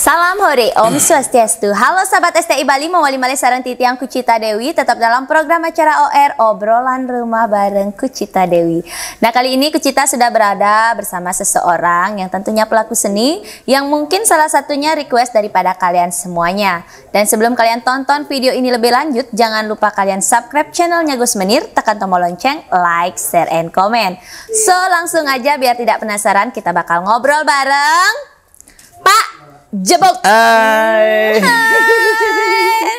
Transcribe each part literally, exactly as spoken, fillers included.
Salam hore, Om Swastiastu. Halo sahabat S T I Bali, mawali malih sareng titiang Kucita Dewi, tetap dalam program acara O R, Obrolan Rumah bareng Kucita Dewi. Nah, kali ini Kucita sudah berada bersama seseorang yang tentunya pelaku seni, yang mungkin salah satunya request daripada kalian semuanya. Dan sebelum kalian tonton video ini lebih lanjut, jangan lupa kalian subscribe channelnya Gus Menir, tekan tombol lonceng, like, share, and comment. So, langsung aja biar tidak penasaran, kita bakal ngobrol bareng Pak Jebok. Hai. Hai.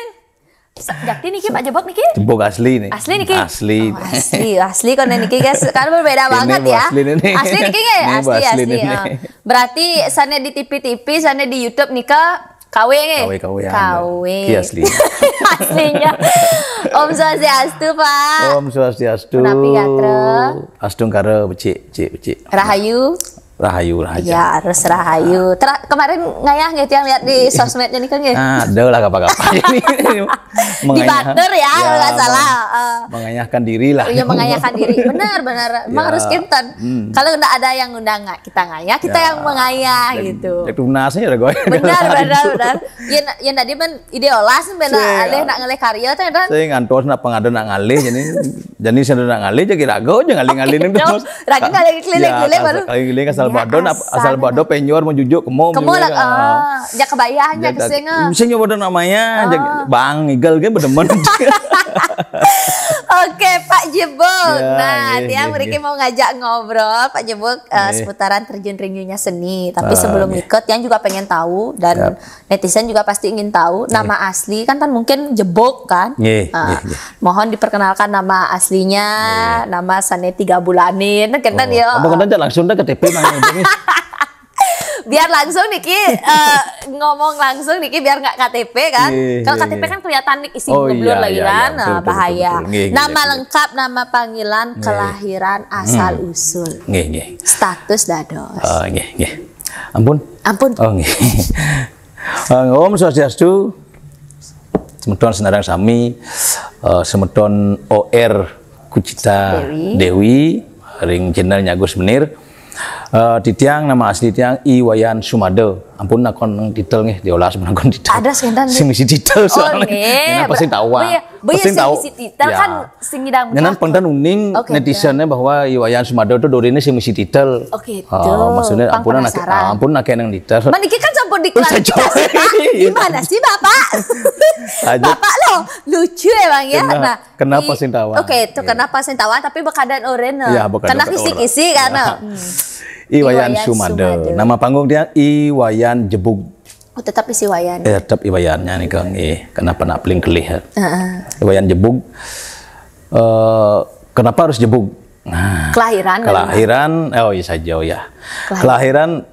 Sa- Jakti niki Pak Jebok niki? Jebok asli nih. Asli niki? Asli. Oh, asli, asli kono niki guys. Kan berbeda Ini banget bu ya. Asli nih. Asli niki nggih? Ini bu Asli, asli asli. nih. Eh. Berarti sana di T V-T V, sana di YouTube nika K W nggih? K W, K W ya. K W. Ki asli. Aslinya. Om Swastiastu, Pak. Om Swastiastu. Punapi gatra? Astungkara becik, becik, becik. Rahayu. Rahayu, rahayu. Ya, harus rahayu. Tera- kemarin ngayah nggih tiang lihat di sosmednya nih kan nggih. Ah, ada lah apa-apa. Ini Di Batur ya, kalau nggak meng- salah. Eh. Mengayahkan diri lah. Iya, mengayahkan diri. Benar, benar. Emang Ya. Harus kinten. Hmm. Kalau nggak ada yang ngundang nggak kita ngayah, kita Ya. yang mengayah Dan- gitu. Dan tunasnya ada gue. Benar, benar, benar. Ya, na- ya tadi men ide olas ben Sing, alih nak ngelih karya tuh kan. Saya ngantos nak pengada nak ngalih jadi jadi saya nak ngalih jadi ragu aja ngalih-ngalih Oke, terus. ragu ngalih keliling-keliling Ya, baru. Keliling asal Ya, badan asal, asal. Badan penyor mau jujuk kemo Kemo lah, ah, ya kebayahnya Jaga- kesing, ah. Mesti nyoba namanya Ah. jaga- Bang Igal kan demen. Oke, Pak Jebok. Ya, Nah, nggih, tiang nggih, mriki nggih. Mau ngajak ngobrol, Pak Jebok, eh, Nggih. Seputaran terjun rinyuhnya seni. Tapi Ah, sebelum nggih. Ikut, tiang juga pengen tahu dan Yap. Netizen juga pasti ingin tahu nama asli kan kan mungkin Jebok kan. Nggih, Ah, nggih, nggih. Mohon diperkenalkan nama aslinya, nama sane tiga bulanin, kan Oh, ya. Apa kata aja langsung dah K T P nang ini. Biar langsung niki eh, ngomong langsung niki biar nggak K T P kan. Iya, Kalau iya, K T P iya. kan kelihatan nih isi Oh, ngeblur iya, lagi iya, kan, iya, nah, betul, betul, bahaya. betul, betul. Nggih, nggih, Nama betul. Lengkap, nama panggilan, Nggih. kelahiran, asal usul, Nggih, nggih. Status dados. Eh, nggih, nggih. Ampun. Ampun. Oh, nggih. Eh, Om Swastiastu. Semeton senarang sami eh, semeton O R Kucita Dewi. Dewi, ring channelnya Gus Menir. Eh, titiang nama asli tiang I Wayan Sumada. Ampun nakon titel nggih, diolas nakon titel. Ada sing enten, Sing misi titel soalnya. nggih. Nyenan pasti tahu. Oh iya, oh iya, sing misi titel Ya. kan sing nyidang Nyenan mencak. Penten uning Oke, netizennya bahwa I Wayan Sumada itu dorine sing misi titel. Oke, Oh, tuh. maksudnya Pang ampun anak penasaran. ampun nak yang titel. Man, iki kan sampun diklarifikasi, Saya Pak. Gimana sih, Bapak? Aja. Bapak loh, lucu emang ya. Kena- Nah, kenapa i- sing tawang? Oke, itu Iya. Kenapa sing tawang, tapi bekadan oren. Iya, bekadan Kena oren. kisi-kisi kan. Ya. Hmm. I Wayan Wayan Sumada. Sumada. Nama panggung dia I Wayan Jebug. Oh, tetap isi Wayan. Eh, tetap I Wayannya nih Kang. Eh, kenapa nak paling kelih? Heeh. I Wayan Jebug. Eh, kenapa harus Jebug? Nah, Kelahiran, kelahiran, oh iya saja ya. Kelahiran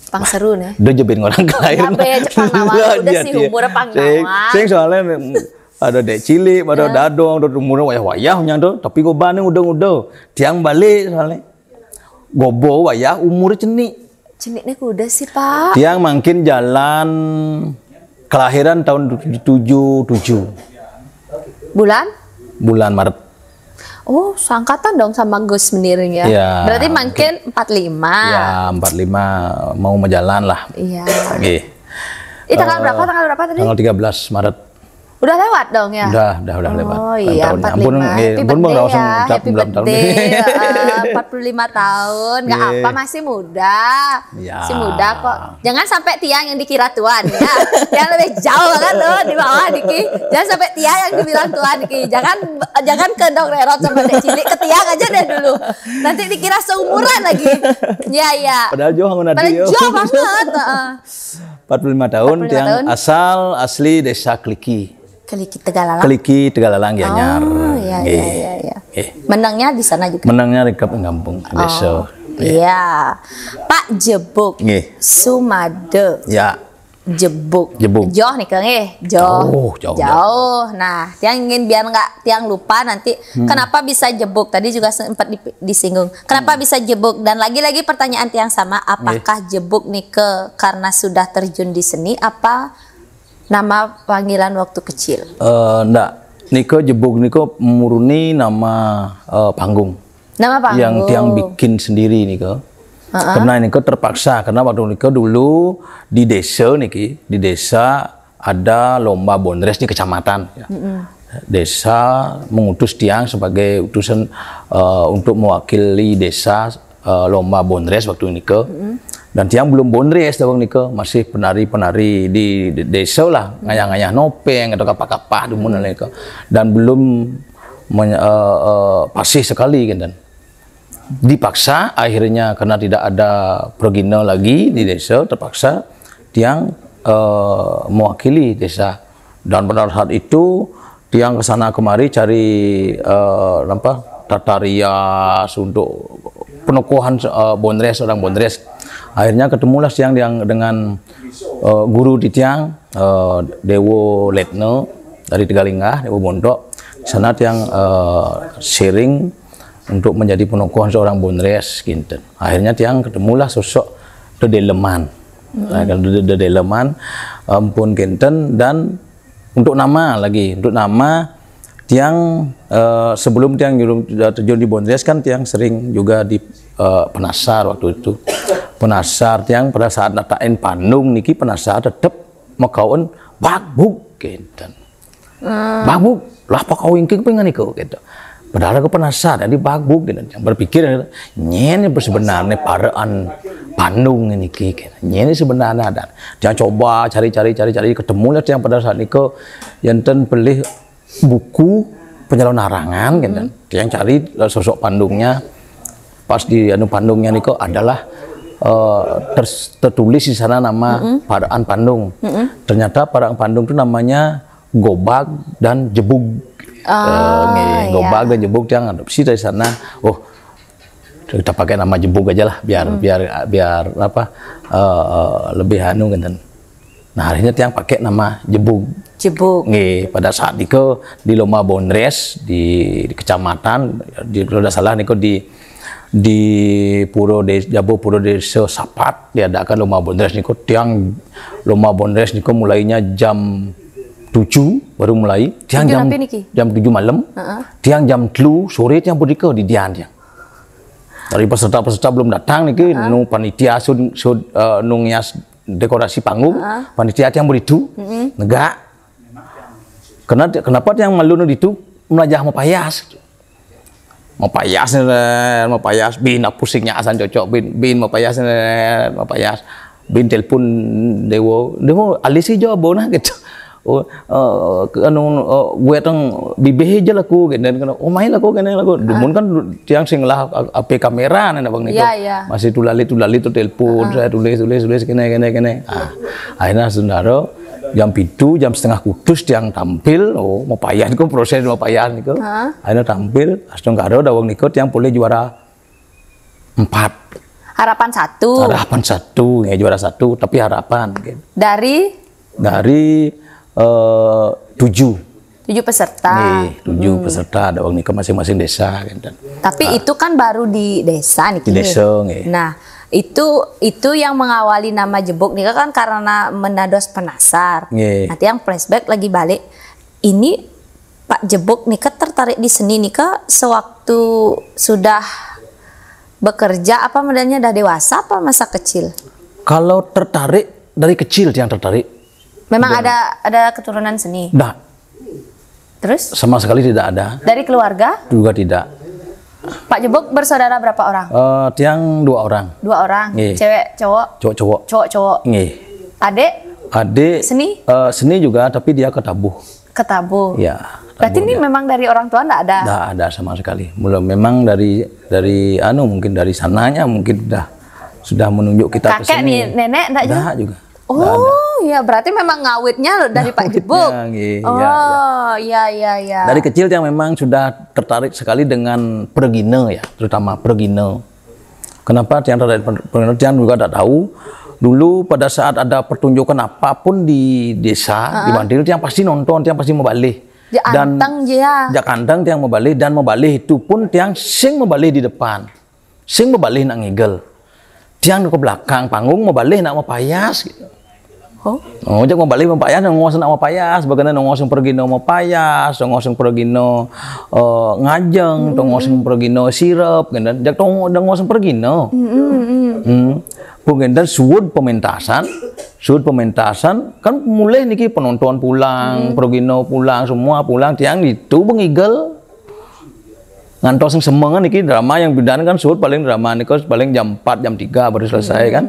Pang seru nih. Udah jebin orang kelahiran. Kenapa ya, cek pang nawang? Udah Iya, sih, iya. umur pang Sing, nawang. Sing soalnya mm, ada dek cilik, ada Ya. dadong, ada umurnya wayah-wayah nyang tuh. Tapi gobane udah-udah. Tiang balik soalnya. Gobo wayah umur cenik. Cenik nih kuda sih, Pak. Tiang mangkin jalan kelahiran tahun tujuh tujuh. Bulan? Bulan Maret. Oh, sangkatan dong sama Gus Menir ya. Iya. Berarti mangkin empat lima. Ya, empat lima mau menjalan lah. Iya. Nggih. Ih, tanggal Eh, berapa? Tanggal berapa tadi? Tanggal tiga belas Maret. Udah lewat dong ya? Udah, udah, udah lewat. Oh Kan iya, tahun. empat Ampun, lima. eh, Happy ampun, Bang, birthday langsung ya. ucap Happy ulang tahun. Birthday. Heeh, empat puluh lima tahun. Nggak Iya. Apa, masih muda. Iya. Masih muda kok. Jangan sampai tiang yang dikira tuan ya. Tiang lebih jauh banget loh di bawah niki. Jangan sampai tiang yang dibilang tuan niki. Jangan jangan ke Dok Rerot sama Dek Cilik, ke tiang aja deh dulu. Nanti dikira seumuran lagi. Ya, ya. Padahal jauh ngun adi, Padahal yo. Jauh banget. Heeh. Empat puluh lima tahun, Empat puluh lima tiang tahun. Asal asli Desa Keliki. Keliki Tegalalang. Keliki Tegalalang Gianyar. Oh, iya, Nggih. iya, iya, iya. Nggih. Menangnya di sana juga. Menangnya rekap ngambung desa. Oh, iya. Pak Jebuk. Nggih. Sumade. Ya. Jebuk. Jebuk. Joh nih, Kang, eh. Joh. Jauh, jauh, Jauh. Nah, tiang ingin biar nggak tiang lupa nanti Hmm. kenapa bisa jebuk. Tadi juga sempat di- disinggung. Kenapa bisa jebuk? Dan lagi-lagi pertanyaan tiang sama, apakah jebuk nih ke karena sudah terjun di seni apa nama panggilan waktu kecil? Eh, ndak. Nika Jebuk nika murni nama eh, panggung. Nama panggung. Yang tiang bikin sendiri nika. Karena ini ke terpaksa, karena waktu ini ke dulu di desa niki, di desa ada lomba bondres di kecamatan. Ya. Desa mengutus tiang sebagai utusan eh, untuk mewakili desa eh, lomba bondres waktu ini ke. Dan tiang belum bondres dawang nika, masih penari-penari di, di desa lah, ngayah-ngayah nopeng atau kapah-kapah dumun nika. Dan belum men- eh, eh, pasih sekali gitu. Dipaksa akhirnya karena tidak ada progina lagi di desa, terpaksa tiang eh, mewakili desa. Dan pada saat itu tiang ke sana kemari cari eh, apa, tata rias untuk penokohan eh, bondres, orang bondres. Akhirnya ketemulah tiang yang dengan eh, guru di tiang, eh, Dewo Letno dari Tegalinggah, Dewo Bontok. Di sana tiang eh, sharing untuk menjadi penokohan seorang bondres kinten. Akhirnya tiang ketemulah sosok Dedeleman. Nah, kalau Dede- Dedeleman ampun kinten. Dan untuk nama lagi, untuk nama tiang eh, sebelum tiang nyuruh terjun di bondres kan tiang sering juga di eh, penasar waktu itu. Penasar tiang pada saat natain pandung niki penasar tetep makaun bagbug kinten. Bagbug lah pakau ingking pengen iku gitu. Padahal aku penasar jadi bagbug gitu. Yang berpikir nyene sebenarnya paraan pandung ini ki gitu. Nyene sebenarnya ada. Dia coba cari-cari cari-cari ketemu lah yang pada saat itu yang ten pelih buku penyelongarangan gitu. Yang cari sosok pandungnya pas di anu pandungnya niko adalah eh, ters- tertulis di sana nama Paraan Pandung. Ternyata Paraan Pandung itu namanya Gobag dan Jebug. Eh, nggih, Gobag dan Jebug yang adopsi dari sana. Oh, kita pakai nama Jebug aja lah biar biar biar apa eh, lebih anu gitu. Nah, akhirnya tiang pakai nama Jebug. Jebug. Nggih, pada saat itu di lomba bondres di, di kecamatan, di kalau tidak salah niku di di Puro Desa, Jabo Puro Desa Sapat diadakan lomba bondres niku tiang lomba bondres niku mulainya jam tujuh baru mulai. Tiang jam jam tujuh malam. Tiang jam telu sore tiang budika di dian tiang. Dari peserta-peserta belum datang niki nu panitia sud, sud uh, nu ngias dekorasi panggung, panitia tiang beritu negak. Kenapa kenapa tiang malu nu ditu melajah mapayas. Mapayas nih, mapayas bin pusingnya asan cocok bin bin mapayas nih, mapayas bin telepon Dewo, Dewo alih sih jawab nah gitu. Oh, uh, anu uh, gue tang bibih aja laku gitu kan. Oh main laku kene laku. Dumun kan tiang sing lah ape kamera nih abang niku. Ya, ya. Masih tulali tulali tu telepon saya tulis tulis tulis kene kene kene. Ah, akhirnya saudara jam pitu jam setengah kutus tiang tampil. Oh mau payah niku proses mau payah niku. Akhirnya tampil astungkara dawang niku tiang boleh juara empat. Harapan satu. Harapan satu ya juara satu tapi harapan gitu. Dari Dari eh, tujuh. Tujuh peserta. Nih, tujuh peserta ada orang ke masing-masing desa kan. Dan Tapi itu kan baru di desa nih. Di desa nggih. Nah, itu itu yang mengawali nama Jebuk nih kan karena menados penasar. Nggih. Nanti yang flashback lagi balik. Ini Pak Jebuk nih kan tertarik di seni nih kan sewaktu sudah bekerja apa modelnya dah dewasa apa masa kecil? Kalau tertarik dari kecil yang tertarik. Memang ada ada keturunan seni. Dah Terus sama sekali tidak ada. Dari keluarga? Juga tidak. Pak Jebuk bersaudara berapa orang? Eh, tiang dua orang. Dua orang. Nggih. Cewek, cowok? Cowok-cowok. Cowok, cowok. Nggih. Adik? Adik Seni? Eh, seni juga tapi dia ke tabuh. Ketabu. Ya. Berarti ini memang dari orang tua ndak ada? Tidak ada sama sekali. Belum memang dari dari anu mungkin dari sananya mungkin dah sudah menunjuk kita ke Kakek sini. Nih, nenek ndak juga? Ndak juga. Oh, ya berarti memang ngawitnya dari Pak Jebuk. Ya, nggih, Oh, ya, ya. Iya iya iya. Dari kecil yang memang sudah tertarik sekali dengan pergina ya, terutama pergina. Kenapa yang tertarik per- pergina? Yang juga tidak tahu. Dulu pada saat ada pertunjukan apapun di desa, di Bantil, yang pasti nonton, yang pasti membalih. Dia anteng dia. Jak anteng yang membalih dan membalih itu pun yang sing membalih di depan. Sing membalih nak ngigel. Yang ke belakang panggung membalih nak mapayas gitu. Oh, jak mabalih mapayas, nongos nak mapayas, bagaimana nongos sing pragina mapayas, nongos sing pragina, eh, ngajeng, nongos sing pragina sirep, gitu. Jak tong nongos sing pragina. Hmm. Pun ngenten suud pementasan, suud pementasan, kan mulih niki penonton pulang, pragina pulang, semua pulang, tiang itu bengigel. Ngantos sing semengan niki drama yang bidan kan suud paling drama nika paling jam empat, jam tiga baru selesai kan.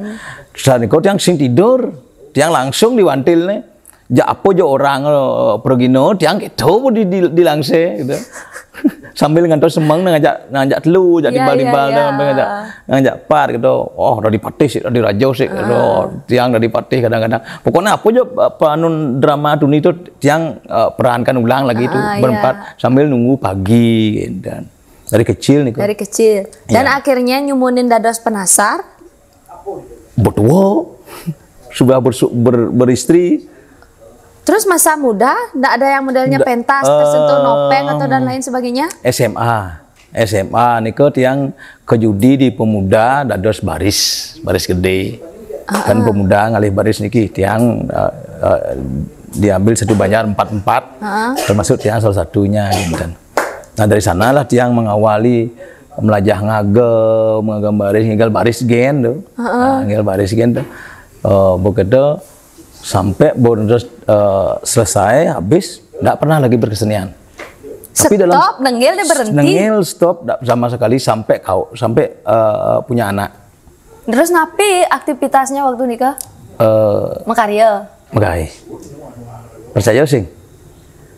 Saat niku tiang sing tidur, tiang langsung diwantil nih. Jak apa je orang, eh, pragina, tiang gitu di, di, dilangse gitu. Sambil ngantos semeng ngajak ngajak telu, jak timbal-timbal, sambil ngajak ngajak pat gitu. Oh, dari patih sih, dari raja sih gitu. Tiang dari patih kadang-kadang. Pokoknya apa je apa anun drama tuni itu tiang, eh, perankan ulang lagi itu berempat sambil nunggu pagi gitu. Dari kecil nih. Dari kecil. Dan akhirnya nyumunin dados penasar. Betul. Sudah bersu- ber- beristri. Terus masa muda, ndak ada yang modelnya pentas, tersentuh nopeng atau dan lain sebagainya? S M A. S M A nika tiang kejudi di pemuda dados baris, baris gede. Kan pemuda ngalih baris niki tiang, eh, eh, diambil satu banjar empat empat, termasuk tiang salah satunya gitu. Nah, dari sanalah tiang mengawali melajah ngagem, ngagem baris, ngigel baris gen tuh. Nah, ngigel baris gen tuh. Eh, begitu sampai bonus, eh, selesai habis, nggak pernah lagi berkesenian. Tapi dalam stop, nengil deh berhenti. Nengil, stop, nggak sama sekali sampai kau sampai, eh, punya anak. Terus napi aktivitasnya waktu nikah? Eh, makarya. Megai. Percaya sing?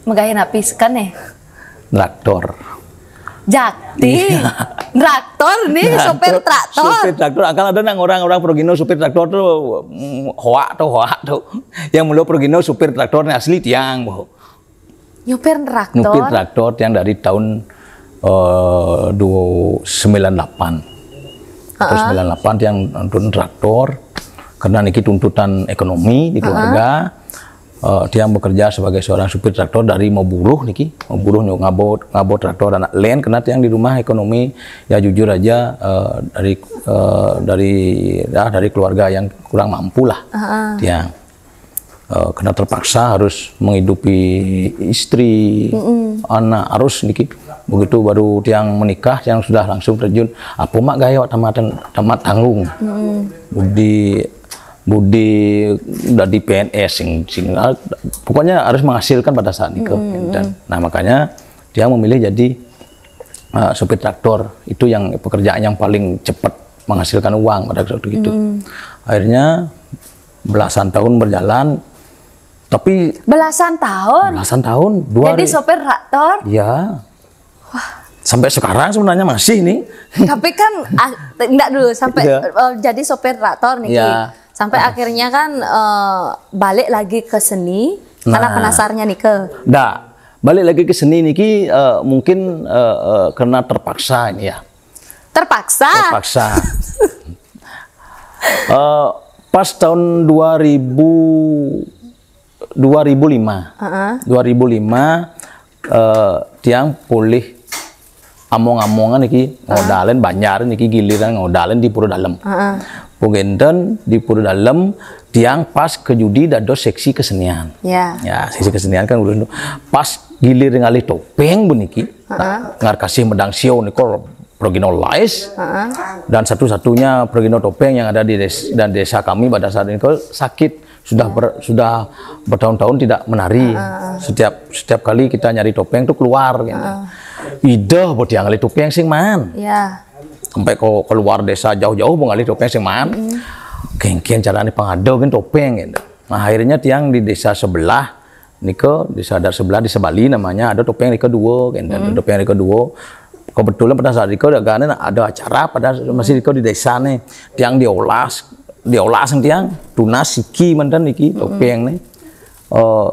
Megai napi sekan nih? Traktor. Jakti. Iya. Traktor nih, sopir traktor. Sopir traktor. Akal ada nang orang-orang progino sopir traktor tuh, mm, hoak tuh, hoak tuh. Yang mulu progino sopir traktor nih asli tiang, boh. Nyupir traktor. Nyupir traktor yang dari tahun, eh, dua sembilan delapan. Tahun sembilan delapan yang nuntun traktor karena niki tuntutan ekonomi di keluarga. Eh, tiang bekerja sebagai seorang supir traktor dari mau buruh niki, mau buruh nyuk ngabot ngabot traktor anak lain karena tiang di rumah ekonomi ya jujur aja, eh, dari, eh, dari ya dari keluarga yang kurang mampu lah. Tiang eh, karena terpaksa harus menghidupi istri, anak harus niki. Begitu baru tiang menikah, tiang sudah langsung terjun. Apa mak gaya wak tamat tamat tanggung. Budi budi dari P N S sing, sing, ah, pokoknya harus menghasilkan pada saat nikah. Dan nah makanya tiang memilih jadi, eh, supir traktor itu yang pekerjaan yang paling cepat menghasilkan uang pada waktu itu. Akhirnya belasan tahun berjalan, tapi belasan tahun. Belasan tahun, dua jadi sopir traktor. Ya. Sampai sekarang sebenarnya masih nih. Tapi kan ah, enggak dulu sampai, eh, jadi sopir traktor nih. Ya. Sampai akhirnya kan, eh, balik lagi ke seni karena penasarnya nih ke. Enggak. Balik lagi ke seni niki, eh, mungkin, eh, eh, karena terpaksa ini ya. Terpaksa. Terpaksa. Eh, pas tahun dua ribu, dua ribu lima. Heeh. Dua ribu lima, eh, tiang pulih among-amongan niki ngodalen banjar niki giliran ngodalen di Pura Dalem. Heeh. Pungenten di Pura Dalem tiang pas ke judi dados seksi kesenian. Ya. Ya, seksi kesenian kan udah pas gilir ngalih topeng beniki. Heeh. Ngar kasih medang sio niko progino lais dan satu-satunya progino topeng yang ada di desa, dan desa kami pada saat ini sakit sudah ber, sudah bertahun-tahun tidak menari. Setiap setiap kali kita nyari topeng tuh keluar gitu. Ide buat yang ngalih topeng sing man. Ya. Sampai ke keluar desa jauh-jauh mau ngalih topeng sing man. Kengken caranya pengado kan topeng gitu. Nah, akhirnya tiang di desa sebelah nika, desa adat sebelah, desa Bali namanya, ada topeng nika dua, kan. Topeng nika dua. Kebetulan pada saat itu ada gane ada acara pada masih nika di desa nih. Tiang diolas, diolas tiang tunas siki mantan niki topeng nih. Eh,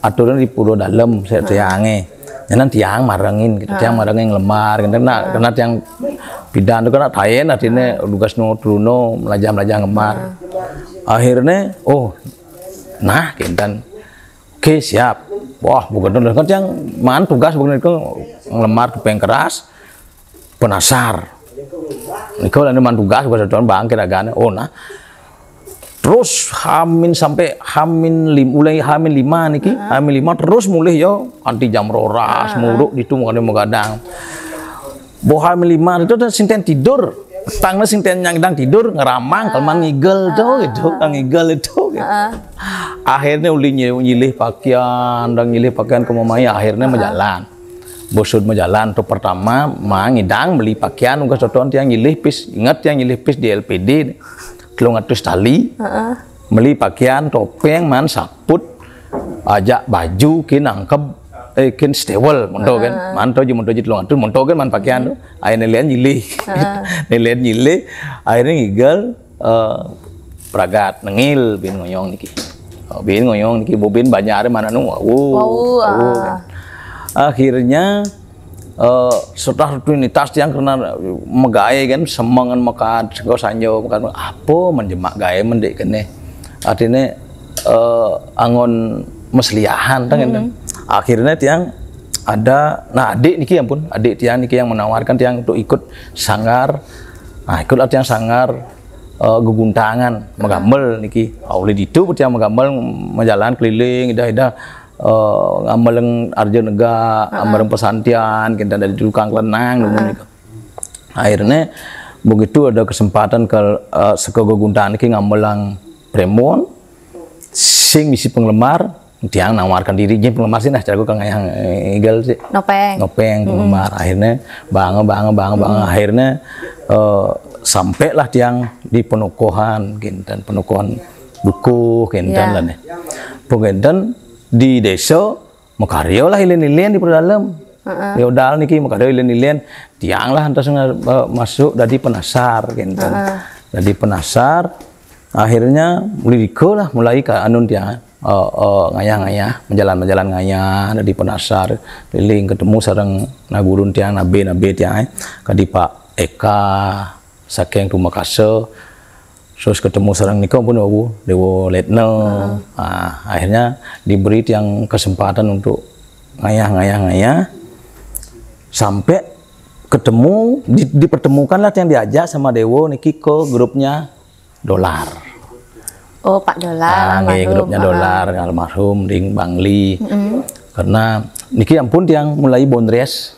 aturan di Pura Dalem saya tiange. Jangan tiang marengin gitu. Tiang marengin lemar gitu. Nah, karena tiang bidan itu kan tayen artinya tugas no truno melajah-melajah ngemar. Akhirnya, oh, nah, kinten. Oke, siap. Wah, bukan kan yang man tugas bukan itu ngelemar topeng keras, penasar. Niku lan man tugas bukan satuan bangkit agane. Oh, nah. Terus hamin sampai hamin lim, mulai hamin lima niki, hamin lima terus mulih ya, kanti jam rolas, muruk ditu makanya magadang. Boh hamin lima itu sing ten tidur, petangnya sing ten nyandang tidur, ngeramang, keleman ngigel tuh gitu, kan ngigel itu gitu. Akhirnya uli nyi-, nyilih pakaian, dan nyilih pakaian ke mamai, akhirnya majalan. Bosud majalan tuh pertama, ma ngidang beli pakaian, ugas totoan tiang nyilih pis, ingat tiang nyilih pis di L P D, telung atus tali, beli pakaian, topeng, man saput, ajak baju, kin angkep, eh, kin stewel, monto kan, manto ji, monto ji telung atus, monto kan man pakaian tuh, akhirnya nilian nyilih, nilian nyilih, akhirnya ngigel, eh, pragat, nengil, bin ngoyong niki. Oh, bin ngoyong niki, bobin banyak ada mana nu, wow, Wow, wow, ah. Kan. Akhirnya eh, setelah rutinitas tiang karena megae kan semengan makan sego sanjo makan apa menjemak gae mendek kene artinya eh, angon mesliahan kan gitu. Akhirnya tiang ada nah adik niki ampun adik tiang niki yang menawarkan tiang untuk ikut sanggar nah ikutlah tiang sanggar eh, geguntangan megambel niki oleh ditu tiang megambel menjalan keliling idah idah eh, ngambelang arja negak, ngambelang pesantian, kita dari tukang kelenang dulu nih. Akhirnya begitu ada kesempatan ke eh, saka geguntangan ki ngambelang premon sing misi penggemar tiang nawarkan diri jadi penggemar sih nah cara kang yang igel sih Nopeng. Nopeng penggemar akhirnya bang bang bang bang akhirnya eh, sampailah tiang di penokohan kinten penokohan dukuh kinten Ya. Lah nih. Pengenten di desa makarya lah ilin-ilin di dalam. Feodal niki makarya ilin-ilin tiang lah antas nga- eh, masuk dari penasar kinten. Dari penasar akhirnya mulai diko lah mulai ke anun tiang eh, eh, ngayah-ngayah menjalan-menjalan ngayah dari penasar keliling ketemu sareng nagurun tiang nabe-nabe tiang eh. Kadi Pak Eka saking Tumakasa terus ketemu sareng nika pun aku Dewa Letna. Ah, akhirnya diberi tiang kesempatan untuk ngayah-ngayah-ngayah sampai ketemu di, dipertemukanlah tiang diajak sama Dewa niki ke grupnya Dolar. Oh, Pak Dolar. Ah, nggih, almarhum. grupnya Ah. Dolar almarhum Ding Bangli. Karena niki ampun tiang mulai bondres.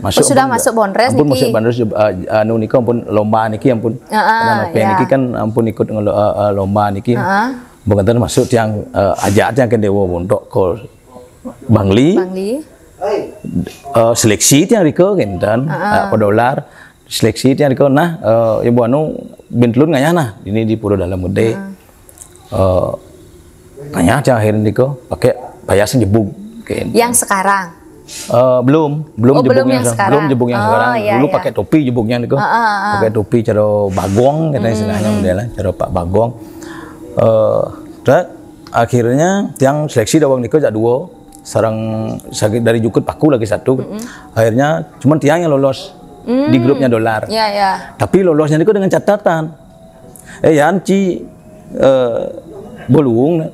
Masuk Oh, sudah masuk bondres ampun niki? Masuk bondres eh, anu niki ampun lomba niki ampun. Ah, ah, Karena nopeng ya. Niki kan ampun ikut ngelo- eh, eh, lomba niki. Ah. Bukan masuk tiang eh, ajak tiang ke Dewa Bontok ke Bangli. Bangli. Eh, seleksi tiang rika kinten eh, Pak Dolar seleksi tiang rika nah eh, ibu anu bin telun ngayah nah ini di Pura Dalam Gede eh ngayah tiang akhirnya rika pakai payas jebug kinten. Yang sekarang. Eh, belum, belum Oh, jebug belum yang, yang se- sekarang. belum jebug yang Oh, sekarang. Iya, Dulu iya. Pakai topi jebugnya niku. Pakai topi cara bagong katanya istilahnya modelnya, cara Pak Bagong. Eh, terus akhirnya tiang seleksi dawang niku jak dua sarang sakit dari jukut paku lagi satu. Akhirnya cuman tiang yang lolos di grupnya Dolar. Ya, ya. Tapi lolosnya niku dengan catatan. Eh, Yan Ci eh, Boluwung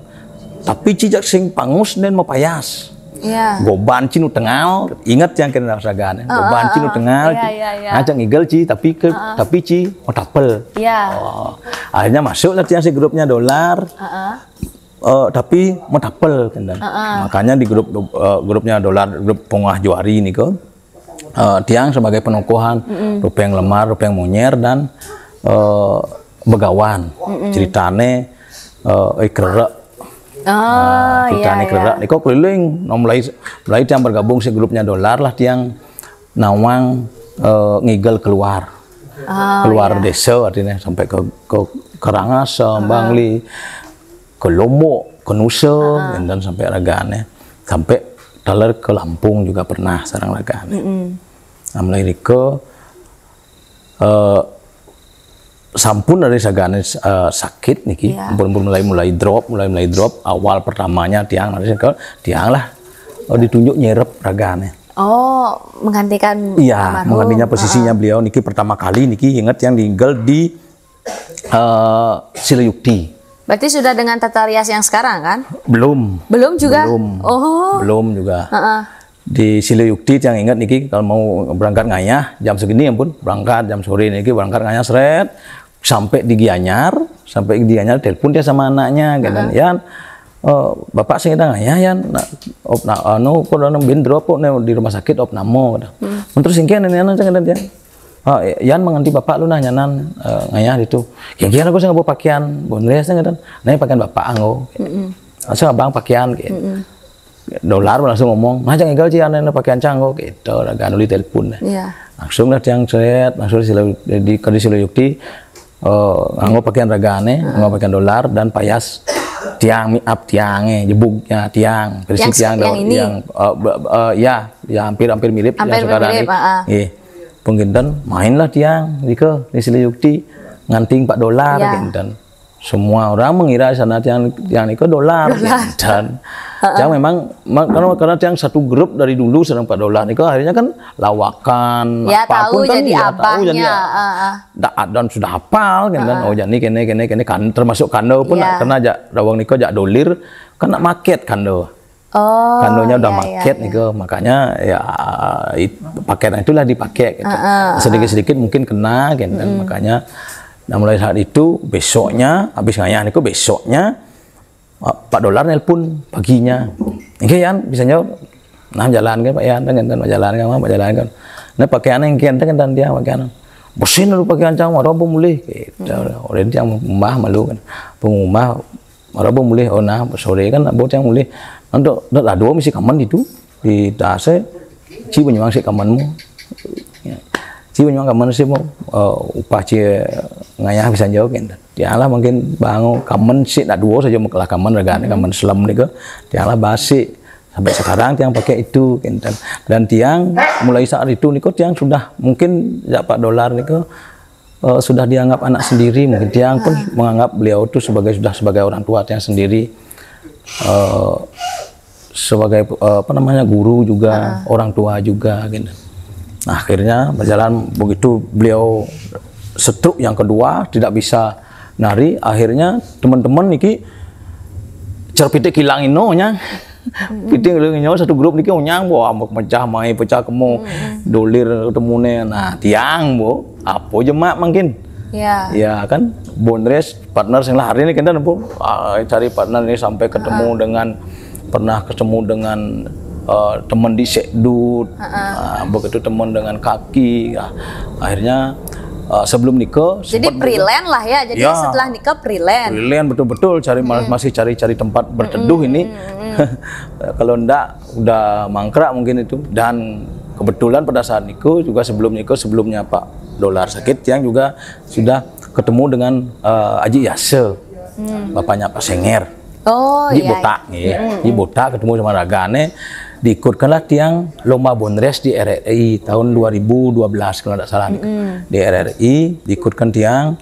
tapi cicak sing pangus dan mapayas. Ya. Goban cinu tengal, ingat yang kena rasakan. Goban cinu tengal, Iya, iya, iya. Ngajak ngigel ci, tapi ke, tapi ci matapel. Ya. Oh, akhirnya masuklah tiang si grupnya Dolar. Eh, tapi matapel kan. Makanya di grup eh, grupnya Dolar, grup Pongah Juari nih eh, tiang sebagai penokohan, rupeng lemar, rupeng munyer dan eh, begawan. Ceritane eh, eh kerek. Oh, Ceritane iya, kerek. Iya. Niko keliling, no, mulai mulai tiang bergabung si grupnya Dolar lah tiang nawang eh, ngigel keluar. Oh, keluar iya. Desa artinya sampai ke ke Karangasem, Bangli, ke Lombok, ke Nusa, dan sampai ragane, sampai taler ke Lampung juga pernah sarang ragane. Nah, mulai rika eh, sampun dari sagane eh, sakit niki, Iya. pun pun mulai mulai drop, mulai mulai drop. Awal pertamanya tiang nanti ke tiang lah eh, ditunjuk nyerep ragane. Oh, menggantikan Iya, almarhum. menggantinya posisinya beliau niki pertama kali niki ingat yang tinggal di eh Sila Yukti. Berarti sudah dengan tata rias yang sekarang kan? Belum. Belum juga? Belum. Oh. Belum juga. Heeh. Di Sila Yukti yang ingat niki kalau mau berangkat ngayah jam segini ampun berangkat jam sore niki berangkat ngayah seret. sampai di Gianyar, sampai di Gianyar telepon dia sama anaknya, gitu kan. Yan, eh, bapak sing ngayah, Yan, nak, op, nak, anu, kok anu bin drop kok ne di rumah sakit opname, gitu. Terus singkir ini anu, cang dia. Oh, Yan manganti bapak lu nah nyanan, eh, ngayah itu. Yang kian aku sing nganggo pakaian bondres, gitu kan. Nah, pakaian bapak anggo. Langsung abang pakaian, gitu. Dolar langsung ngomong, "Nah, cang igal ci anu pakaian cang kok," gitu. Ragaan uli telepon. Iya. Langsung lah tiang chat, langsung di, di, di Sila Yukti, eh, nganggo pakaian ragaane, nganggo pakaian dolar dan payas tiang, mi-, up tiange, jebugnya tiang, persis tiang, yang ini? Yang, eh, be-, eh, ya, ya hampir-hampir mirip yang sekarang mirip, ini. Heeh. Nggih. Pengkinten, mainlah tiang, dike, di Sila Yukti, nganting empat dolar, kinten. Semua orang mengira di sana tiang, tiang niko dolar, kinten. Tiang memang, ma-, karena, karena tiang satu grup dari dulu seneng empat dolar niko, akhirnya kan lawakan, ya, apapun tahu kan jadi ya, tahu abahnya, jadi ya, heeh. Da-, dan sudah hafal, kinten. Oh, jadi kene, kene, kene, kan, termasuk kando pun, ya, kena jak rawang niko jak dolir, kan nak maket kando. Oh, kandonya udah, iya, maket, iya, nih, iya. Makanya ya it-, pakaian itulah dipakai gitu. Heeh, sedikit-sedikit mungkin kena gitu kan. Makanya, nah, mulai saat itu besoknya habis ngayah niku besoknya, eh, Pak Dolar nelpon paginya. "Nggih, Yan, bisa jawab?" "Nah, jalan kan, Pak Yan, kan, kan, jalan kan, Pak, jalan kan." Nah, pakaian yang kian kan dia pakaian. "Besin lu pakaian cang, mara mulih." Gitu. Orang yang mbah malu kan. Pengumah Mara bo mulih, oh nah, sore kan bo tiang mulih. Nanti, dah dua misi kaman itu, di tase, ci banyuang si kaman mu. Ya. Ci banyuang kaman si mu, eh, upah ci ngayah bisa jauh kan. Tiang lah mungkin bangun kaman si nak dua saja, makalah kaman ragane, kaman selam niko. Tiang lah basi. Sampai sekarang tiang pakai itu, kinten. Dan tiang mulai saat itu niko tiang sudah mungkin jak Pak Dolar niko, eh, sudah dianggap anak sendiri, mungkin tiang pun menganggap beliau itu sebagai, sudah sebagai orang tua tiang sendiri, eh, sebagai, eh, apa namanya, guru juga, orang tua juga, gitu. Nah, akhirnya berjalan begitu beliau stroke yang kedua, tidak bisa nari, akhirnya teman-teman niki cerpitik kilang ino nya. Pitik kilang ino satu grup niki onyang, wah, mecah mai, pecah kemo, dolir ketemune. Nah, tiang, bo, apa jemak mungkin? Ya. Ya kan, bondres partner sing lah hari ini kita nempuh, ah, cari partner ini sampai ketemu dengan, pernah ketemu dengan, eh, teman di Sekdut, ah, begitu teman dengan Kaki, ah, akhirnya, eh, sebelum nikah jadi sempat juga freelance lah ya, jadi ya, setelah nikah freelance. Freelance betul-betul, cari ma-, masih cari-cari tempat berteduh ini. Kalau ndak udah mangkrak mungkin itu. Dan kebetulan pada saat niku juga sebelum niku, sebelumnya Pak Dolar sakit, tiang juga sudah ketemu dengan, eh, Aji Yase, bapaknya Pak Senger. Oh, iya, botak, iya. Di botak ketemu sama ragane, diikutkanlah tiang lomba bondres di R R I tahun dua ribu dua belas kalau tidak salah. Di R R I diikutkan tiang,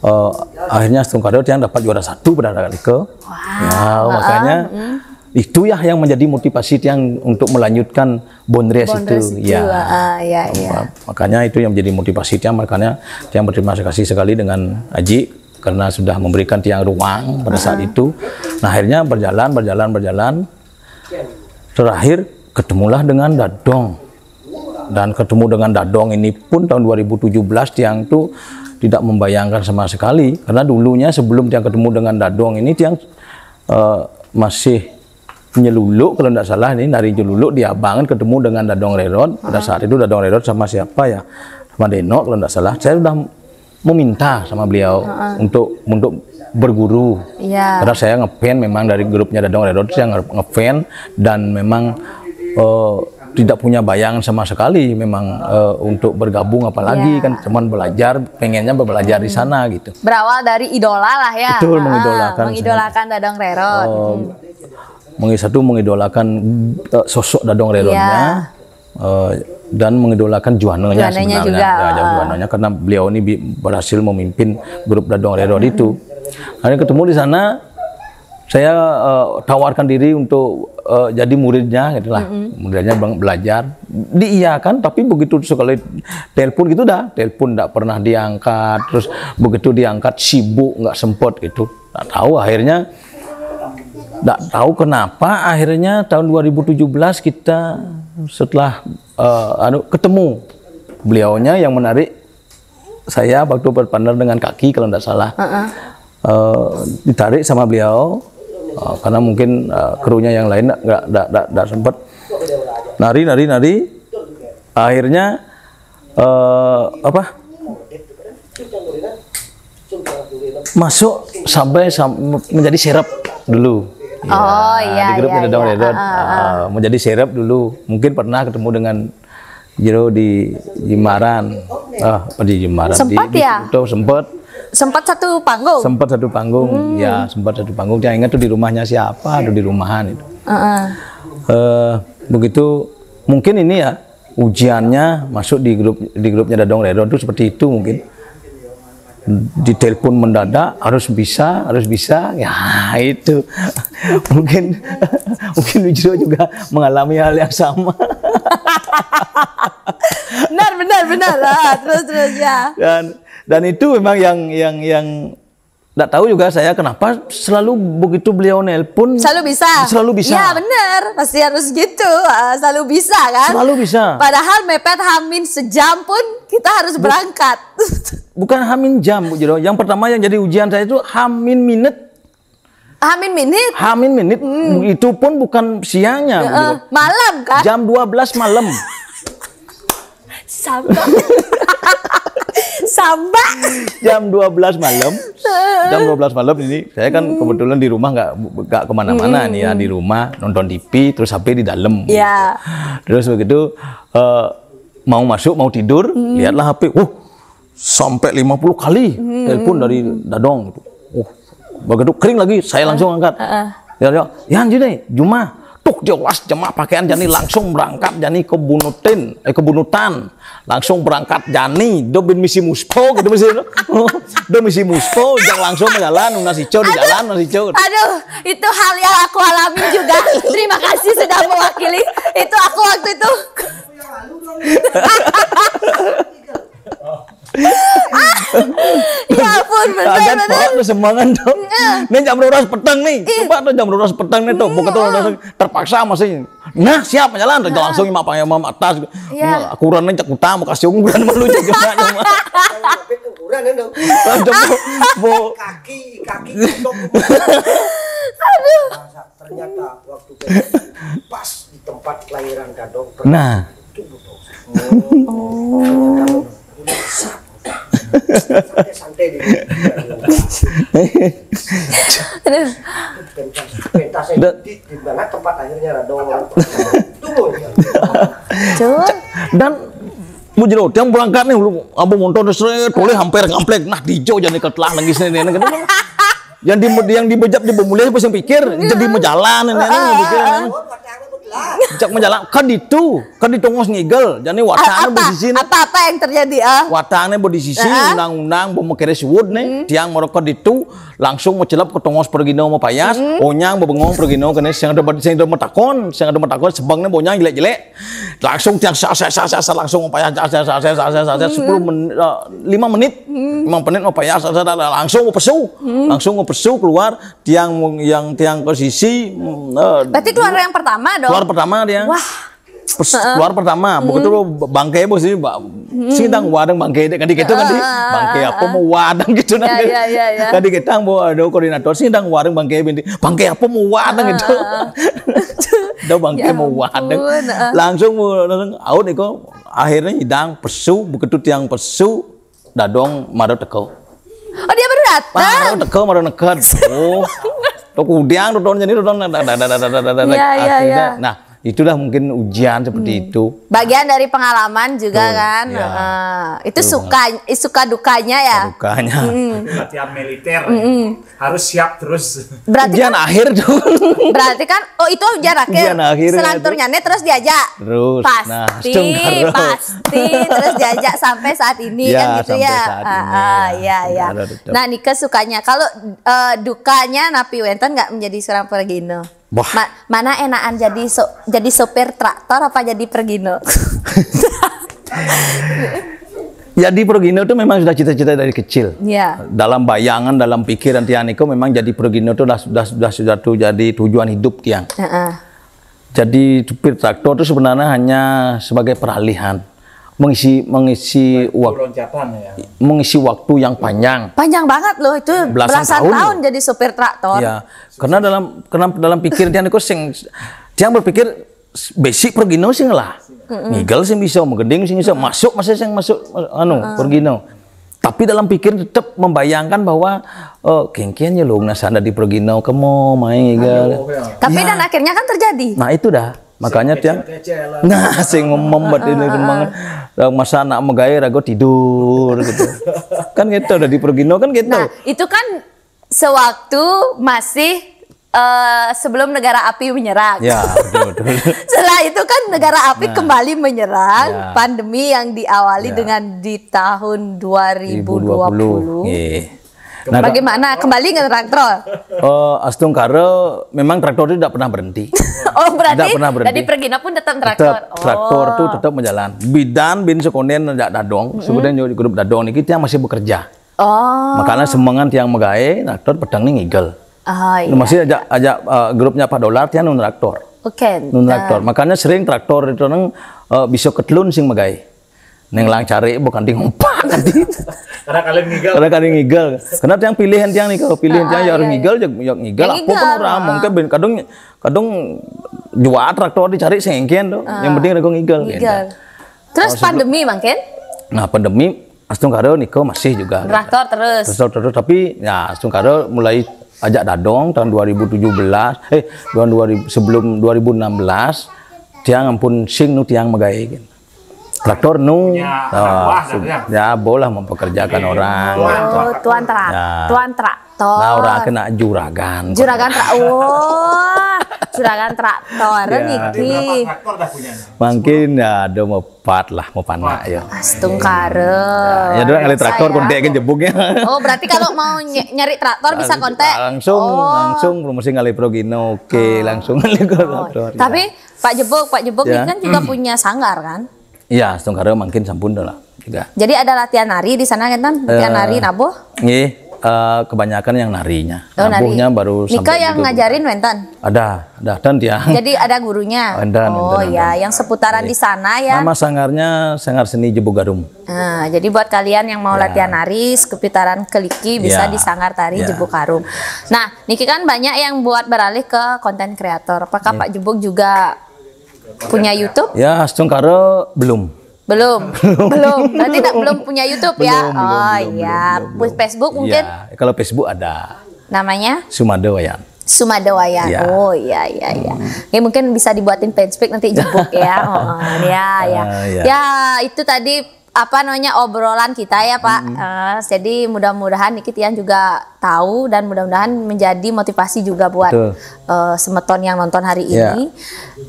eh, akhirnya Stungkado tiang dapat juara satu pada saat itu. Wow. Ya, makanya itu ya yang menjadi motivasi tiang untuk melanjutkan bondres itu. Bondres itu, ya. Ah, ya, ya. Makanya itu yang menjadi motivasi tiang, makanya tiang berterima kasih sekali dengan Aji karena sudah memberikan tiang ruang pada saat itu. Nah, akhirnya berjalan, berjalan, berjalan. Terakhir ketemulah dengan Dadong. Dan ketemu dengan Dadong ini pun tahun dua ribu tujuh belas tiang tuh tidak membayangkan sama sekali. Karena dulunya sebelum tiang ketemu dengan Dadong ini tiang, eh, masih nyeluluk kalau tidak salah ini, nari nyeluluk di Abangan ketemu dengan Dadong Rerod. Pada saat itu Dadong Rerod sama siapa ya? Sama Denok kalau tidak salah. Saya sudah meminta sama beliau untuk, untuk berguru. Iya. Karena saya ngefan memang dari grupnya Dadong Rerod, saya nge-, ngefan dan memang, eh, tidak punya bayangan sama sekali memang, eh, untuk bergabung apalagi kan cuman belajar, pengennya belajar di sana gitu. Berawal dari idola lah ya. Betul, mengidolakan. Mengidolakan Dadong Rerod. Eh, mengi-, satu mengidolakan, eh, sosok Dadong Rerod-nya, eh, dan mengidolakan Juananya sebenarnya. Juga. Ya, Juananya karena beliau ini bi-, berhasil memimpin grup Dadong Rerod itu. Akhirnya ketemu di sana, saya, eh, tawarkan diri untuk, eh, jadi muridnya, gitulah. Muridnya bang-, belajar. Diiyakan, tapi begitu sekali telepon gitu dah, telepon nggak pernah diangkat. Terus begitu diangkat sibuk, nggak sempet gitu. Nggak tahu akhirnya, nggak tahu kenapa akhirnya tahun dua ribu tujuh belas kita setelah, eh, anu, ketemu beliaunya yang menarik Saya waktu berpartner dengan Kaki kalau nggak salah, eh, ditarik sama beliau, eh, karena mungkin, eh, krunya yang lain nggak nggak nggak nggak sempat. Nari, nari, nari. Akhirnya, eh, apa? Masuk sampai sam- menjadi serep dulu. Oh, iya, Di grupnya iya, Dadong iya. Redot, Ah, ah, ah. eh, menjadi serep dulu. Mungkin pernah ketemu dengan Jero di Jimbaran. Ah, di Jimbaran. Sempat di, ya? Di Kuto sempat. Sempat satu panggung. Sempat satu panggung. Hmm. Ya, sempat satu panggung. Yang ingat tuh di rumahnya siapa atau di rumahan itu. Heeh. Eh, begitu, mungkin ini ya, ujiannya masuk di grup di grupnya Dadong Redot itu seperti itu mungkin. Ditelepon mendadak, harus bisa, harus bisa. Ya, itu. Mungkin mungkin Ujro juga mengalami hal yang sama. Benar, benar, benar. Ah, terus, terus, ya. Dan dan itu memang yang yang yang nggak tahu juga saya kenapa selalu begitu beliau nelpon, Selalu bisa. Selalu bisa. Iya, benar. Pasti harus gitu. Ah, selalu bisa, kan? Selalu bisa. Padahal mepet hamin sejam pun kita harus berangkat. Bukan hamin jam, Bu Jero. Yang pertama yang jadi ujian saya itu hamin minit. Hamin minit. Hamin minit. Itu pun bukan siangnya, Bu Jero. Eh, malam, kan? Jam dua belas malam. Sabar. Sabar. Jam dua belas malam. Jam dua belas malam ini saya kan kebetulan di rumah, nggak nggak kemana-mana nih ya, di rumah nonton T V, terus H P di dalam. Ya. Terus begitu, eh, mau masuk, mau tidur, lihatlah H P. Uh, sampai lima puluh kali telepon dari Dadong gitu. Uh, begitu kering lagi, saya langsung angkat. Ya, ya, yang gini, Juma. Tuh, jelas Juma pakaian jani langsung berangkat jani ke Bunutin, eh, ke Bunutan. Langsung berangkat jani, do bin misi muspo gitu, misi do misi muspo, jangan langsung jalan, nasi co di jalan, nasi co. Aduh, itu hal yang aku alami juga. Terima kasih sudah mewakili. Itu aku waktu itu. Ya ampun, benar, Kaget benar. Pak, tuh semangat dong. Ini jam dua belas petang nih. Coba tuh jam dua belas petang nih tuh. Bukan tuh terpaksa masih. Nah, siap jalan tuh langsung mak payah mama atas. Iya. Aku urang cak utang mau kasih ukuran malu cak gimana, Mak. Ukuran kan dong. Langsung mau Kaki, kaki, kaki. Aduh. Ternyata waktu pas di tempat kelahiran Dadong. Nah, Santai-santai di pentas, pentasnya di, di mana tempat lahirnya Dadong. Tunggu ya. Tuh. Dan Bu Jero, tiang berangkat nih, lu apa motor terus, boleh hampir ngamplek, nah dijo jadi ketelah lagi sini nih gitu. Yang di yang dibejak di bemulih pas yang pikir jadi menjalan ini pikir. Cak menjalan kan itu, kan di tongos ngigel, jadi watangnya Apa? Berdisisi nih. Apa-apa yang terjadi, ah? Watangnya berdisisi, undang-undang, mau kere siwut nih, tiang merokok itu, langsung mau celap ke tongos pergino mau payas, onyang bebengong pergino kene sing ada sing ada metakon, sing ada metakon sebangnya bonyang jelek-jelek, langsung tiang sa sa sa sa sa langsung mau payas sa sa sa sa sa sa sa sepuluh menit, eh, lima menit, lima menit mau payas sa sa sa langsung mau pesu, langsung mau pesu keluar tiang yang tiang ke sisi, mm, eh, Berarti keluar yang pertama dong. Keluar pertama dia. Wah. Pes- keluar pertama, begitu lo bangke bos ini, ba- sing dang wadang bangke dek kan gitu kan di bangke apa mau wadang gitu Ya, ya, ya, ya. Kan di ketang bo ada koordinator sing dang wadang bangke binti bangke apa mau wadang gitu. Dah bangke Ya mau ampun, wadang. ah. Langsung mau langsung out nih kok. Akhirnya hidang pesu, begitu tiang pesu, Dadong maro teko. Oh, dia baru datang. Maro teko, maro neked. Oh. Tok udiang, tok jadi tok. Iya, iya, iya. Nah, itulah mungkin ujian seperti itu. Bagian dari pengalaman juga Betul, kan. ya. Heeh. Itu suka suka dukanya ya. Dukanya. Latihan militer harus siap terus. Berarti Ujian kan, akhir tuh. berarti kan oh itu ujian akhir. Ujian akhir, ya, Selanturnya nih terus diajak. Terus, Pasti, nah, terus. Pasti terus diajak sampai saat ini Ya, kan gitu sampai ya. Saat Ah, ini, ah, ya. Iya, iya. Ada, ada. Nah, Nika sukanya kalau eh, dukanya napi wenten nggak menjadi seorang pergino? Wah. Ma- mana enakan jadi so- jadi sopir traktor apa jadi pergino? Jadi pergino itu memang sudah cita-cita dari kecil. Iya. Dalam bayangan, dalam pikiran tiang niko memang jadi pergino itu sudah sudah sudah sudah tuh jadi tujuan hidup tiang. Heeh. Jadi supir traktor itu sebenarnya hanya sebagai peralihan. mengisi mengisi waktu Loncatan ya. Mengisi waktu yang panjang. Panjang banget loh itu Belasan belasan, tahun tahun, loh. Jadi supir traktor. Ya, karena dalam karena dalam pikir tiang itu sing tiang berpikir basic pergino sing lah. Ngigel sing bisa, menggending sing bisa, masuk masih sing masuk anu pergino. Tapi dalam pikir tetap membayangkan bahwa oh kengken ya lo nasa di pergino kemo main ngigel. Tapi dan akhirnya kan terjadi. Nah itu dah makanya tiang Kecil-kecilan. Nah, sing membuat ini memang masa anak megai rago tidur gitu. Kan gitu udah di pergino kan gitu. Nah, itu kan sewaktu masih eh, sebelum negara api menyerang. Ya, betul betul. Setelah itu kan negara api kembali menyerang Ya. Pandemi yang diawali Ya. dengan di tahun dua ribu dua puluh. Iya. Nah, Bagaimana? Kembali nggak traktor? Oh, Astungkara memang traktor itu tidak pernah berhenti. Oh berarti Tidak pernah berhenti. Dari pergina pun tetap traktor. Tetap traktor tuh tetap menjalan. Bidan bin sekonden ajak dadong, sekonden juga grup dadong niki tiang masih bekerja. Oh. Makanya semengan tiang megai, traktor pedang nih ngigel. Oh iya. Masih ajak ajak eh, grupnya Pak Dolar tiang nun traktor. Oke. Nun traktor. Makanya sering traktor itu neng eh, bisa ketelun sing megai. Neng lang cari bukan di ngumpak. Karena kalian ngigel. Karena kali ngigel. Karena tiang pilihan tiang nih kalau pilihan tiang ya harus ngigel ya ya ngigel Ya apa pun ngigel, orang ah. Mungkin ben- kadang kadang jual traktor dicari sengken tuh. Yang penting ada ngigel. Ngigel. Terus pandemi mungkin? Nah, pandemi Astungkara niko masih juga. Traktor terus. Terus terus tapi ya Astungkara mulai ajak dadong tahun dua ribu tujuh belas eh tahun dua ribu sebelum dua ribu enam belas tiang ampun sing nu tiang megai gitu. Traktor nu Ya, ah, wah, su- ya. Ya boleh mempekerjakan orang. Oh, tuan trak, Ya. tuan traktor. Nah, orang kena juragan. Juragan trak. Oh, juragan traktor Ya. niki. Berapa traktor dah punyanya? Mungkin ya ada mau empat lah, mau panak ya. Astungkara. Ya udah ngalih traktor Saya. Kontak ke jebuknya. Oh, berarti kalau mau ny- nyari traktor bisa kontak. Langsung Oh. langsung promosi ngalih pergino. Oke, langsung ngalih ke Oh, traktor. Tapi Pak Jebuk, Pak Jebuk Ya. ini kan juga punya sanggar kan? Ya, Astungkara mungkin sampun dah lah juga. Jadi ada latihan nari di sana kan? Latihan Eh, nari nabuh? Nggih, eh, kebanyakan yang narinya. Oh, nari. Nabuhnya baru Nika sampai yang duduk. Ngajarin wenten. Ada, ada dan dia. Jadi ada gurunya. Ada, Oh ada, ya, ada. Yang seputaran di sana ya. Nama sanggarnya Sanggar Seni Jebuk Garum. Nah, jadi buat kalian yang mau Ya. Latihan nari, seputaran Keliki bisa Ya. Di Sanggar Tari Ya. Jebuk Garum. Nah, niki kan banyak yang buat beralih ke konten kreator. Apakah Iya. Pak Jebuk juga punya YouTube? Ya, Astungkara belum. Belum, belum. Berarti tak belum punya YouTube ya? Belum, belum, Oh belum, iya, belum, belum, belum. Facebook mungkin Ya, kalau Facebook ada. Namanya Sumada Wayan. Sumada Wayan. Ya. Oh iya iya iya. Ini mungkin bisa dibuatin fanspage nanti Jebuk ya. Oh, ya ya. Ah, ya. Ya itu tadi apa namanya obrolan kita ya Pak. Eh, jadi mudah-mudahan niki tiang juga tahu dan mudah-mudahan menjadi motivasi juga buat Betul. eh, semeton yang nonton hari Ya. Ini.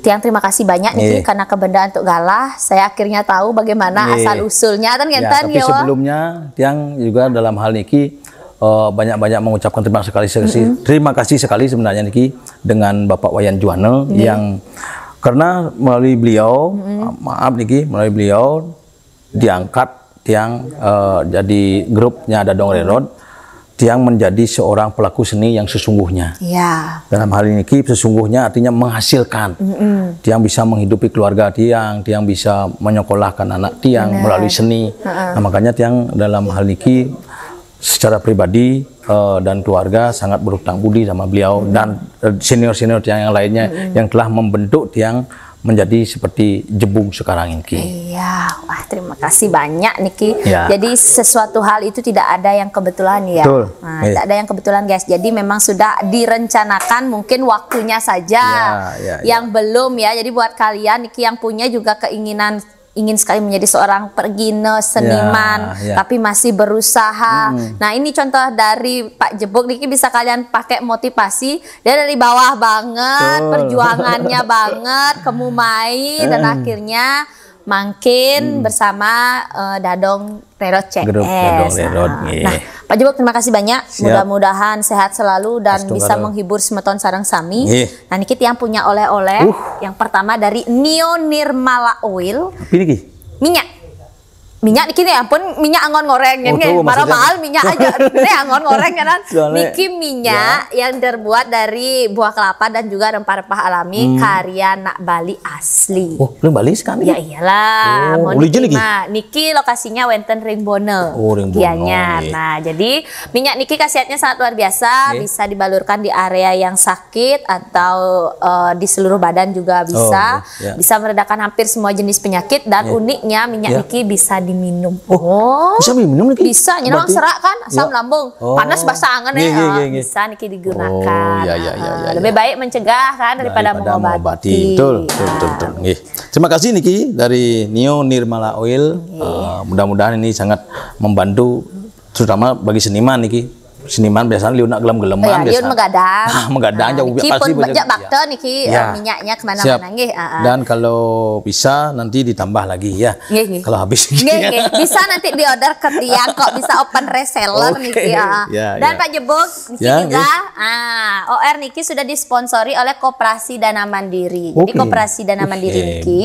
Tiang terima kasih banyak niki Iya. Karena kebendaan untuk galah. Saya akhirnya tahu bagaimana Iya. asal usulnya kan Ya, ngenten tapi ya, Wak? Sebelumnya tiang juga dalam hal niki eh, banyak-banyak mengucapkan terima sekali sekali terima kasih sekali sebenarnya niki dengan Bapak Wayan Juwana yang karena melalui beliau maaf niki melalui beliau diangkat tiang eh, jadi grupnya Dadong Rerod tiang menjadi seorang pelaku seni yang sesungguhnya. Ya. Dalam hal ini ki sesungguhnya artinya menghasilkan. Tiang bisa menghidupi keluarga tiang, tiang bisa menyekolahkan anak tiang melalui seni. Nah, makanya tiang dalam hal ini ki secara pribadi eh, dan keluarga sangat berhutang budi sama beliau dan eh, senior-senior tiang yang lainnya yang telah membentuk tiang menjadi seperti Jebuk sekarang ini. Iya, wah terima kasih banyak Niki. Ya. Jadi sesuatu hal itu tidak ada yang kebetulan ya. Betul. Nah, Iya. tidak ada yang kebetulan guys. Jadi memang sudah direncanakan mungkin waktunya saja Ya, ya, ya. yang belum ya. Jadi buat kalian Niki yang punya juga keinginan ingin sekali menjadi seorang pergine seniman Ya, ya. tapi masih berusaha. Nah, ini contoh dari Pak Jebuk Niki bisa kalian pakai motivasi. Dia dari bawah banget, Betul. perjuangannya banget, kemumai dan akhirnya mangkin bersama eh, Dadong Rerot C S. Grup Dadong Rerot, Nah, nggih. nah, Pak Jebuk terima kasih banyak. Siap. Mudah-mudahan sehat selalu dan Astungkara. Bisa menghibur semeton sareng sami. Nggih. Nah, Niki tiang punya oleh-oleh. Uh. Yang pertama dari Neo Nirmala Oil. Tapi niki Minyak. Minyak niki nih, ampun, minyak anggon goreng ya, Oh, nggih. tuh, Mara maksudnya. Mahal minyak aja. Ini anggon goreng ya, kan? Soalnya, Niki minyak yang terbuat dari buah kelapa dan juga rempah-rempah alami karya nak Bali asli. Oh, lu Bali sekarang? Ya iyalah, Oh, mau uli je niki niki? Mah. Niki lokasinya wenten ring Bone, Oh, ring Bone, Gianyar. Nggih. Nah, jadi minyak niki khasiatnya sangat luar biasa, Nggih. Bisa dibalurkan di area yang sakit atau eh, di seluruh badan juga bisa. Oh, ya. Bisa meredakan hampir semua jenis penyakit dan uniknya minyak Ya. niki bisa diminum. Oh, bisa diminum niki? Bisa, nyelang Berarti serak kan, asam Ya. lambung, Oh. panas basah angan Nggih, ya. nggih, nggih, nggih. Bisa niki digunakan. Oh, ya, ya, ya, ya, Lebih ya. Baik mencegah kan daripada, Daripada mengobati. Betul, betul, betul, betul. Nggih. Terima kasih niki dari Neo Nirmala Oil. Eh, mudah-mudahan ini sangat membantu, terutama bagi seniman niki. Seniman biasanya liun nak gelem-geleman Ya, biasa. liun megadang. Ah, megadang Ah, jauh niki pasti pun begadang. bejak bakte niki, eh, Ya. minyaknya kemana-mana Siap. nggih. Ah, ah. Dan kalau bisa nanti ditambah lagi ya. Nggih, nggih. Kalau habis. Nggih, nggih. Bisa nanti diorder ke tiang kok, bisa open reseller Oke. niki ya. Ya, Dan ya. Pak Jebuk, niki Ya, juga ah, O R niki sudah disponsori oleh Koperasi Dana Mandiri. Jadi Oke. Koperasi Dana Mandiri Hebat. niki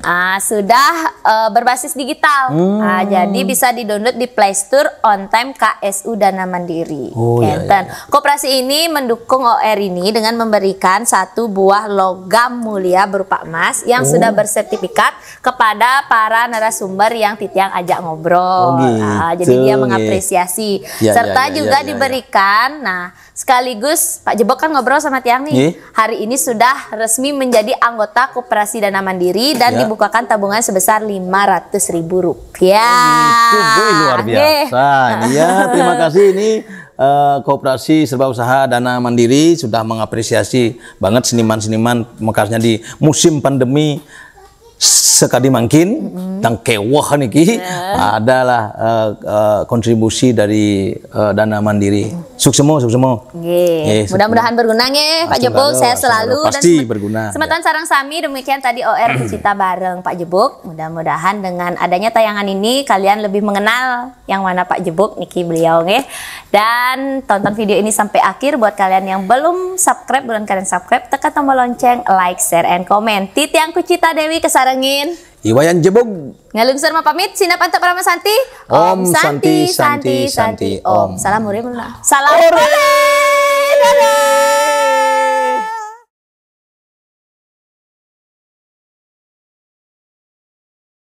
ah, sudah eh, berbasis digital. Ah, jadi bisa di-download di Play Store on time K S U Dana Mandiri. Oh, ya, ya, Enten. Koperasi ini mendukung O R ini dengan memberikan satu buah logam mulia berupa emas yang sudah bersertifikat kepada para narasumber yang titiang ajak ngobrol. Oh, gitu, Ah, jadi dia nggih. mengapresiasi. Ya, Serta ya, ya, juga ya, ya, ya. Diberikan, nah, sekaligus Pak Jebok kan ngobrol sama tiang nih. Nggih. Hari ini sudah resmi menjadi anggota Koperasi Dana Mandiri dan Ya. dibukakan tabungan sebesar lima ratus ribu rupiah. Itu, Bu, luar Nggih. biasa. Iya, terima kasih ini eh, Koperasi Serba Usaha Dana Mandiri sudah mengapresiasi banget seniman-seniman, makanya di musim pandemi sekali mungkin dan kewah niki adalah eh, eh, kontribusi dari eh, Dana Mandiri. Suksemo, suksemo. Nggih. Nggih, Mudah-mudahan berguna nggih Pak Astungkara, Jebuk, sehat astungkara. Selalu. Dan Pasti semet- berguna, Semeton sareng sami, demikian tadi O R Cita bareng Pak Jebuk. Mudah-mudahan dengan adanya tayangan ini kalian lebih mengenal yang mana Pak Jebuk niki beliau nggih. Dan tonton video ini sampai akhir. Buat kalian yang belum subscribe, buruan kalian subscribe, tekan tombol lonceng, like, share, and comment. Titiang Kucita Dewi kesarengin. Iwayan Jebuk. Ngalungsur mapamit, sinapa antuk parama santi. Om Santi, Santi, Santi, Om. Salam Ore, Muna. Salam Ore. Ore. Dadah.